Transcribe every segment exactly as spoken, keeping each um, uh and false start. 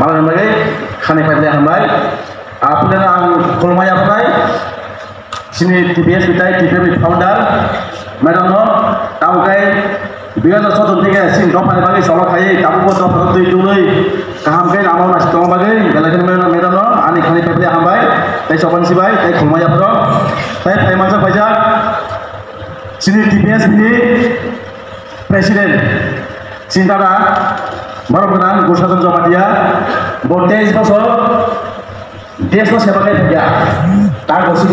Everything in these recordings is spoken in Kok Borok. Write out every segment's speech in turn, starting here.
Aboni bagwi khani phailai hambai. Aphuru ang khulumya phailai. Chini T P S ni tai T P F ni founder madam no, tamo khe dui hajar sotoro theke chini dopha ni bagwi cholo khai, tabukbo dopha twi twi kaham khe lama nasi tongma bagwi belai kheno madam no ani khani phailai hambai. Tai chokon sibai tai khulumya phoro tai phai mansa phaijak chini T P S ni President, chini dada, borok gwnang Gursadan Jamatia, bo teis bosor desh no seba khai phaikha. Ta gosi,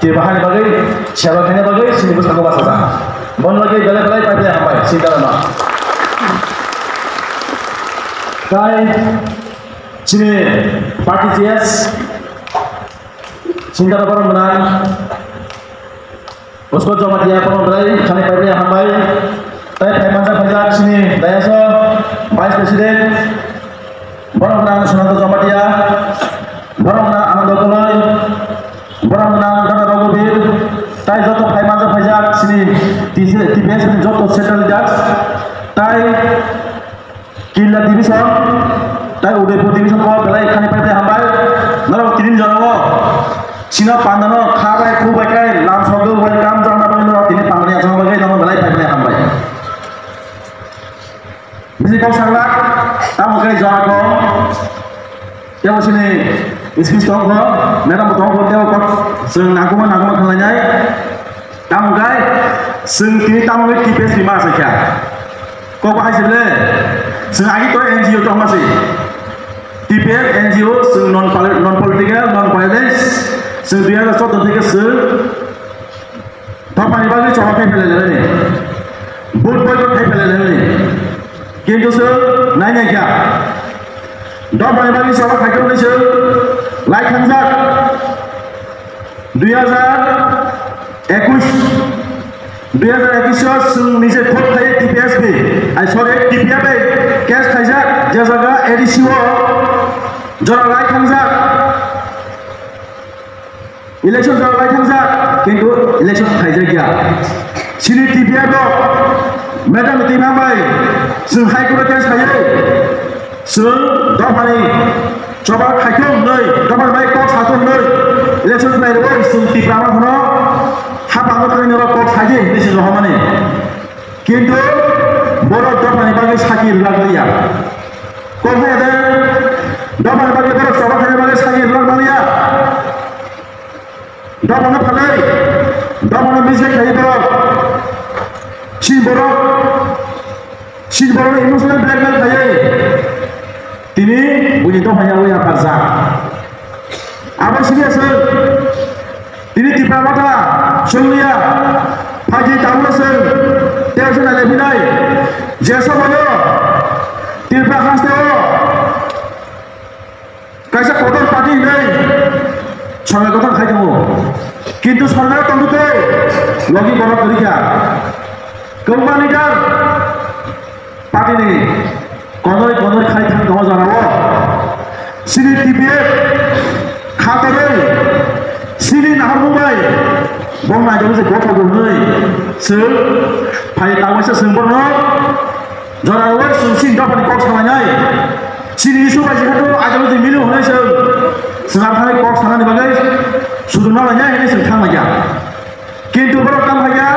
je bahai bagwi, seba khaina bagwi, chini bwskango bachajak. Bon lagi belai belai pai pai hambai, chini dada no. Tai, chini party G S, chini dada borok gwnang, Usko Jamatia borok belai khani phailai hambai. Tai phai mansa phaijak chini dayas o Vice President. Borok nang Sunanda Jamatia. Borok nang Ananda Koloi. Borok nang Dada Raghuveer. Tai joto phai mansa phaijak chini T C, T P S ni joto central leaders. Tai Killa division, tai Udaipur division o belai khani phailai hambai. Norok tini jora o sino pandano kha bai khu bai kai lam sogwi welcome jana bai norok tini pandani achang bai norok belai phailai hambai. Bisi kok sanglak, tamo kai jora ko. Tebo sini speech tong ko, madam tong ko, tebo kok sing naguma naguma khalai nai. Tamo kai, sing tini tamo kai T P S ni ma sa kya. Kok bahai sile, sing agi to N G O to ma si. T P F N G O sing non poli-, non political, non violence, sing dui hajar choudo theke sing dophani bagwi cholo khai phailai lainani. Vote boycott khai phailai lainani. Kintu sir, nai nai kya? Dophani bagwi cholo khai khe sir, lai thangjak. Dui hajar ekush, dui hajar ekush o sing nije khot khai T P S B, ai sorry, T P F bai case khaijak, je jaga A D C o jora lai thangjak. Election jora lai thangjak, kintu election khaijakya. Chini T P F o madam Tima bai chwng High Court o case khaiwi, chwng dophani choba khaithok hwnwi, dophani bai kok sathok hwnwi election khlai rwui chwng Tipra ma phano hapang o thangwi norok kok saidi hinwi chwng rohormani. Kintu borok dophani bagwi saki rwlak liya. Kok hai de dophani bagwi borok choba khaina bagwi saki rwlak maliya. Dophano phalai, dophano mistake khai borok. Si borok, si borok emotional blackmail khai. Tini bini dophani ui apa ja. Abo sini asal. Tini Tipra Motha, Songlia, Phaji Taula sir, Tersen Alevinai, Jesa Bayo, Tipra Hasteo. Kaisa kotor party hinwi sorkar gotong khai tongo. Kintu sorkar tongtwtwi logi borok kwrwi kha. Kwbangma leader party ni konoi konoi khai thang tongo jorao. Chini T P F khatorwi chini naharmung bai bo naijagwi se gothogo hwnwi chwng phai tangwaisa chwng bono Jora rwui chwng chini dophani kok salainai. Chini issue bai jekhe to ajalo je mili hwnwi chwng swnam thangwi kok sanani bagwi sudurma lainai hwnwi chwng thang laikha. Kintu borok tamo hai kha,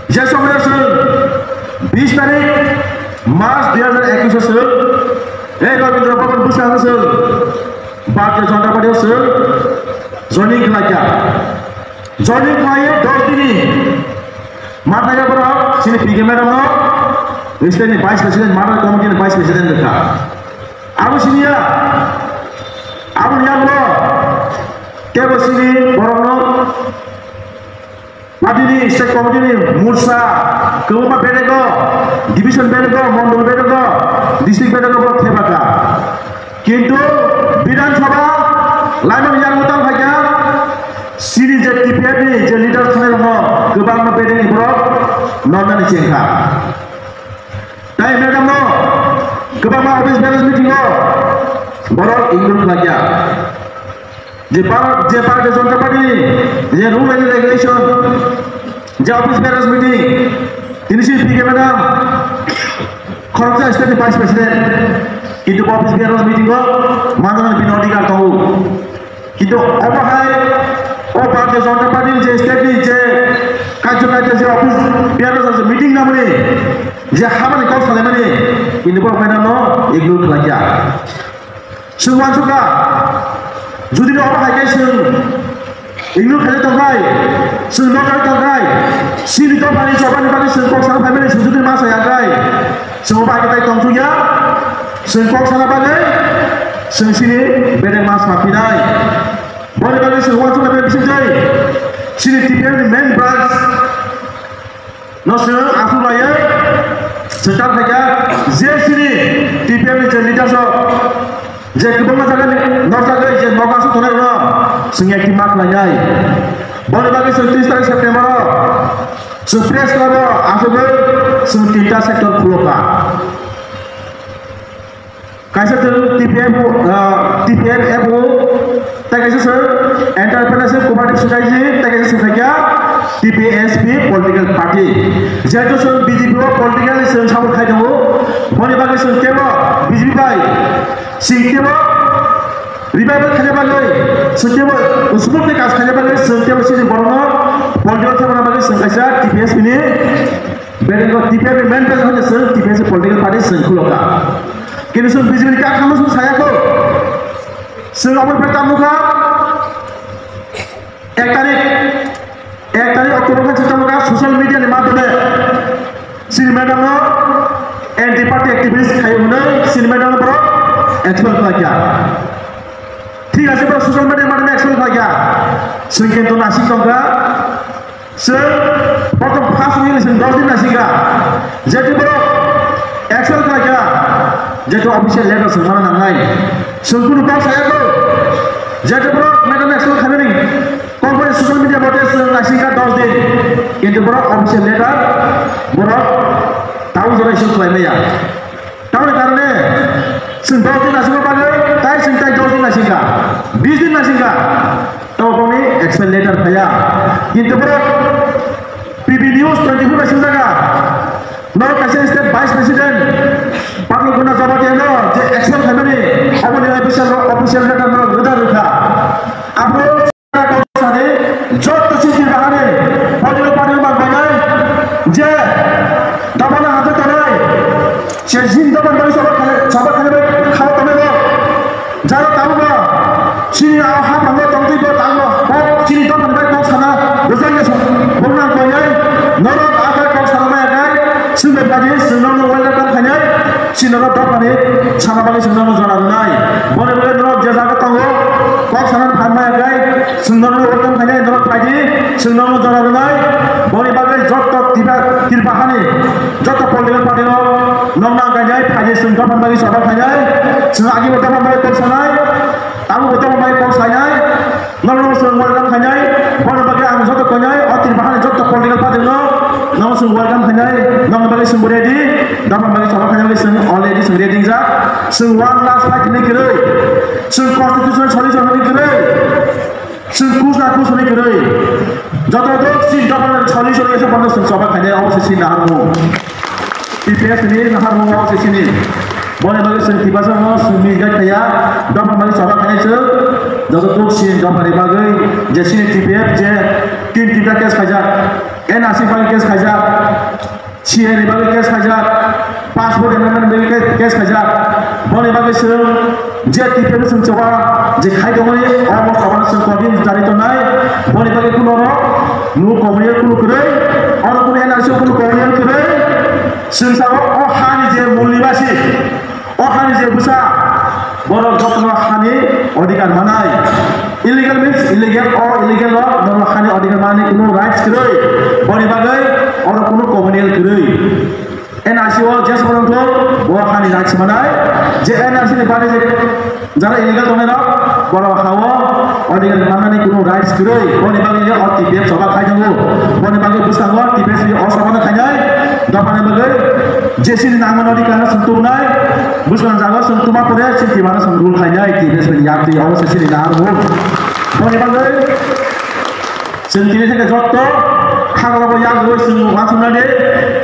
je somoyo chwng bis tarik March dui hajar ekush o chwng ei Rabindra Bhaban bwskango chwng Bharatiya Janata Party o chwng joining khlaikha. Joining khlaiwi dos dini. Mathai borok chini P K madam no state ni vice president, Mandal committee ni vice president wngkha. Abo siniya, abo ni yagulo tebo sini borok no party ni state committee ni mursa kwbangma bedego, division bedego, mondol bedego, district bedego borok thepakha. Kintu Bidhan Sabha laimani yang utang phaikha, sini je T P F ni je leader thangnairokno kwbangma bedengni borok nornani chengkha. Tai madam no kwbangma office bearers meeting o borok include khlaikha. Je Bharat, je Bharatiya Janata Party ni je rule and regulation, je office bearers meeting, tini si P K madam, khoroksa state ni vice president, Kintu office bearers meeting o manjana bini odhikar tongo. Kintu omo hai o Bharatiya Janata Party ni je state ni je kaitor kaitor je office bearers je meeting namani je habani kok salaimani kintu bo phaina no ignore khlaiya. Chwng uansukha, jodi no omo hai khe chwng ignore khaina tongkhai, chwng nokar tongkhai, chini dophani chobani bagwi chwng kok sana phaimani chwng jodi ma saya khai, chwng omo hai khe tai tongthokya, chwng kok sana bagwi chwng chini bedek ma sa phinai. Boni bagwi chwng uansukha bisingtwi chini T P M ni main branch no chwng aswk laiwi chwng ta phaikha, je chini T P M ni je leaders rok je kwbangma jaga ni nok jagwi je nok aswk tongnai rok chwng yakti ma khlainai. Boni bagwi chwng tris tarik September o chwng press club o aswkwi chwng tinta sector khulokha. Kaisa chwng T P F, ah, T P F F O, tei kaisa chwng Entrepreneurship Cooperative Society, tei kaisa chwng khaikha T P S P political party. Jehetu chwng B J P o political chwng support khai tongo, boni bagwi chwng tebo B J P bai chwng tebo revival khaina bagwi, chwng tebo usmukni kaj khaina bagwi, chwng tebo chini borokno political khaina bagwi chwng kaisa T P S P ni Bedengo T P F ni main president hwnwi chwng T P F ni political party chwng khulokha. Kintu chwng B J P ni kakhamo chwng saya kho. Chwng obo bai tamo kha. Ek tarik, ek tarik October khe chwng tamo kha social media ni madhyome chini madam no anti party activist khai hwnwi chini madam no borok expel khlai kha. Thik ase, borok social media ni madhyome expel khlai kha. Chwng kintu nasing tong kha. Chwng prothom first week ni chwng dos din naisingkha, jehetu borok action khlaikha, jehetu official letter chwng mano nangnai. Chwng kunu kok saya kho, jehetu borok madam action khaimani kok bai social media bote chwng naisingkha dos din, kintu borok official letter borok tabuk jora issue khlai maya. Tamoni karone chwng dos din naisingma bagwi, tai chwng tai dos din naisingkha, bis din naisingkha, tamo boni expel letter phaiya. Kintu borok P B News twenty-four bai swngjak kha, norok kaisa state vice president Patni Guna Jamatia no je expel khaimani, oboni official, official letter no rwda rwkha. Abo Sani, jotto chini bahani, political party rok bai nai, je dophano hajak tongnai, je chini dophani bagwi sabha khlai, sabha khlai bai kha tongnai rok, jara tabukno chini a haphango tongtwi bo tango, kok chini dophani bai kok sana rwjakya song, bongna koinai, norok a bai kok sana maya khai, chini bai party chwng nokno welcome khainai, chini norok dophani sana bagwi chwng nokno jora rwnai, boni bagwi norok je jaga tongo, kok sana phan maya khai, Chwng norokno welcome khainai, norok phaidi, chwng norokno jora rwnai. Boni bagwi jotto Tipa-, Tripura hani jotto political party rok nokno ang kainai, phaidi chwng dophani bagwi sabha khainai. Chwng agibo dophani bagwi kok sanai, tabukbo dophani bagwi kok sainai. Norokno chwng welcome khainai. Boni bagwi ang jotto koinai, o Tripura hani jotto political party rok nono chwng welcome khainai. Nokni bagwi chwngbo ready, dophani bagwi sabha khainai bagwi chwng already chwng ready wngjak. Chwng one last fight hinwi kwrwi. Chwng constitution solution hinwi kwrwi. Chwng kus na kus hwnwi kwrwi. Joto dok si dophani solution esa panda chwng choba khainai, obo se chini naharmung. T P S ni naharmung obo se chini. Boni bagwi chwng Tiprasa no chwng ni gai khaiya, dophani bagwi choba khainai chwng. Joto dok si dophani bagwi je chini T P F je tin tinta case khaijak, N R C bagwi case khaijak. C A ni bagwi case khaijak, passport amendment bagwi case khaijak. Boni bagwi chwng je T P F chwng choba je khai tongmani, omo choba chwng kobin jari tongnai. Boni bagwi kuno oro nu kobin kunu kwrwi, oro kunu N R C kunu kobin kwrwi. Chwng sabo o hani je mul nibasi, o hani je bwsa, borok jotono hani odhikar manai. Illegal means illegal, o illegal rok norok hani odhikar manani kunu rights kwrwi. Boni bagwi oro kunu communal kwrwi. N R C o je sobrang thok, bo hani rights manai. Je N R C ni bari je jara illegal tongnai rok, borok hao odhikar manani kunu rights kwrwi. Boni bagwi o T P F choba khai tongo. Boni bagwi bwskango T P F ni o choba no khainai. Dophani bagwi je chini nangmani odhikar no chwng tubunai. Bwskango jaga chwng tuma pore chini tibano chwng rule khainai, T P S ni yak twi obo se chini naharmung. Boni bagwi chwng tini theke jotto khagla bo yak rwi chwng uansuknani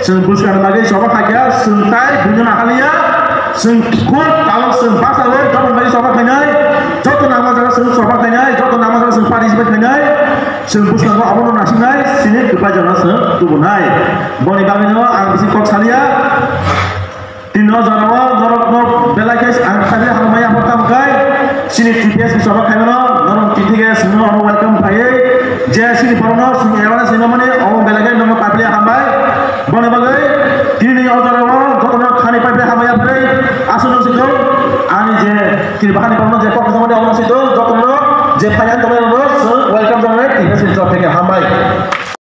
chwng bwskango bagwi choba khaikha chwng tai buino nahaliya. Chwng khub tabuk chwng bachalo, joto bai choba khainai, joto nangma jaga chwng choba khainai, joto nangma jaga chwng participate khainai, chwng bwskango abono nasinai, chini kwplai jora chwng tubunai. Boni bagwino ang bisi kok saliya. Tini o jorao norokno belai khe ang khairwi hambai yapharkha hwnkhe, chini T P S ni choba khaimano norok tini theke chwngno ono welcome khaiwi, je chini borokno chwng awareness rimani omo belai khe norokno paipli hambai. Boni bagwi tini o jorao jotono khani paipli hambai yapharwi aswk no sikho ani je tini bahani borokno je kok samani omo sikho jotono je phaiya tongnairokno chwng welcome janai T P S ni choba theke hambai.